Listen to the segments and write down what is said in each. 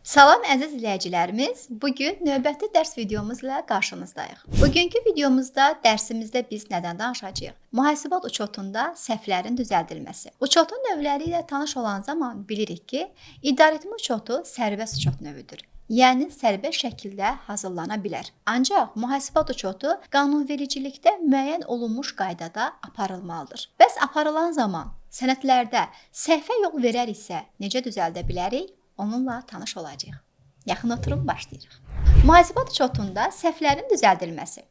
Salam əziz izləyicilərimiz. Bu gün növbəti dərs videomuzla qarşınızdayıq. Bugünkü videomuzda dərsimizdə biz nədən danışacağıq? Mühasibat uçotunda səhvlərin düzəldilməsi. Uçotun növləri ilə tanış olan zaman bilirik ki, idarəetmə uçotu sərbəst uçot növüdür. Yəni sərbəst şəkildə hazırlana bilər. Ancaq mühasibat uçotu qanunvericilikdə müəyyən olunmuş qaydada aparılmalıdır. Bəs aparılan zaman sənədlərdə səhvə yol verəriksə necə düzəldə bilərik? Onunla tanış olacağıq. Yaxın oturun, başlayırıq. Mühasibat uçotunda səhvlərin düzəldilməsi.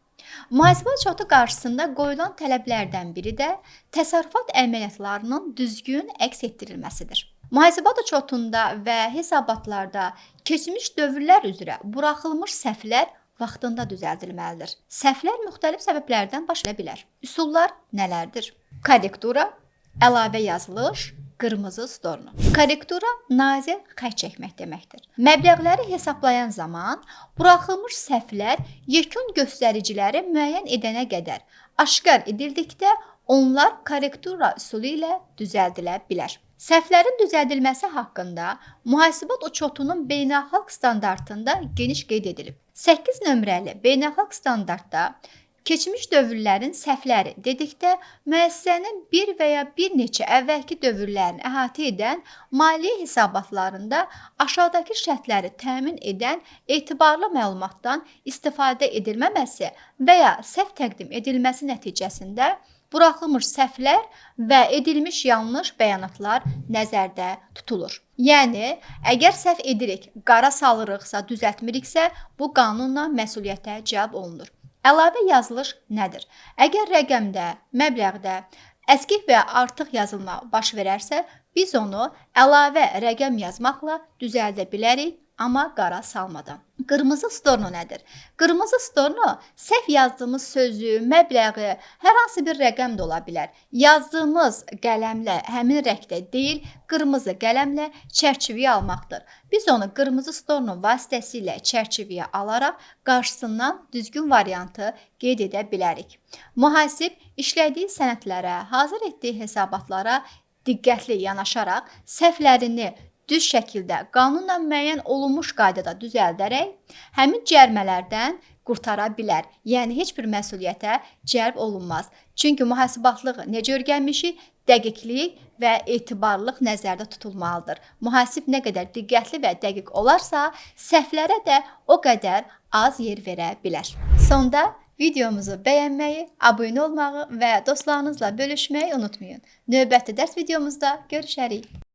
Mühasibat uçotu qarşısında qoyulan tələblərdən biri də təsərrüfat əməliyyatlarının düzgün əks etdirilməsidir. Mühasibat uçotunda və hesabatlarda keçmiş dövrlər üzrə buraxılmış səhvlər vaxtında düzəldilməlidir. Səhvlər müxtəlif səbəblərdən baş verə bilər. Üsullar nələrdir? Korrektura, əlavə yazılış, qırmızı storno. Korrektura nazil xətt çəkmək deməkdir. Məbləğləri hesaplayan zaman buraxılmış səhvlər yekun göstəriciləri müəyyən edənə qədər aşkar edildikdə onlar korrektura üsulu ilə düzəldilə bilər. Səhvlərin düzəldilməsi haqqında mühasibat uçotunun beynəlxalq standartında geniş qeyd edilib. 8 nömrəli beynəlxalq standartda keçmiş dövrlərin səhvləri dedikdə müəssisənin bir və ya bir neçə əvvəlki dövrlərini əhatə edən maliyyə hesabatlarında aşağıdakı şərtləri təmin edən etibarlı məlumatdan istifadə edilməməsi və ya səhv təqdim edilməsi nəticəsində buraxılmış səhvlər və edilmiş yanlış bəyanatlar nəzərdə tutulur. Yəni, əgər səhv edirik, qara salırıqsa, düzəltmiriksə, bu qanunla məsuliyyətə cəlb olunur. Əlavə yazılış nədir? Əgər rəqəmdə, məbləğdə əskik və artıq yazılma baş verərsə, biz onu əlavə rəqəm yazmaqla düzəldə bilərik, amma qara salmadan. Qırmızı storno nədir? Qırmızı storno səhv yazdığımız sözü, məbləği, hər hansı bir rəqəm də ola bilər. Yazdığımız qələmlə həmin rəngdə deyil, qırmızı qələmlə çərçivəyə almaqdır. Biz onu qırmızı storno vasitəsilə çərçivəyə alaraq qarşısından düzgün variantı qeyd edə bilərik. Mühasib işlədiyi sənədlərə, hazır etdiyi hesabatlara diqqətli yanaşaraq səhvlərini düz şəkildə qanunla müəyyən olunmuş qaydada düzəldərək həmin cərimələrdən qurtara bilər. Yəni heç bir məsuliyyətə cəlb olunmaz. Çünki mühasibatlığı necə öyrənmişik? Dəqiqlik və etibarlılıq nəzərdə tutulmalıdır. Mühasib nə qədər diqqətli və dəqiq olarsa, səhvlərə də o qədər az yer verə bilər. Sonda videomuzu bəyənməyi, abunə olmağı və dostlarınızla bölüşməyi unutmayın. Növbəti dərs videomuzda görüşərik.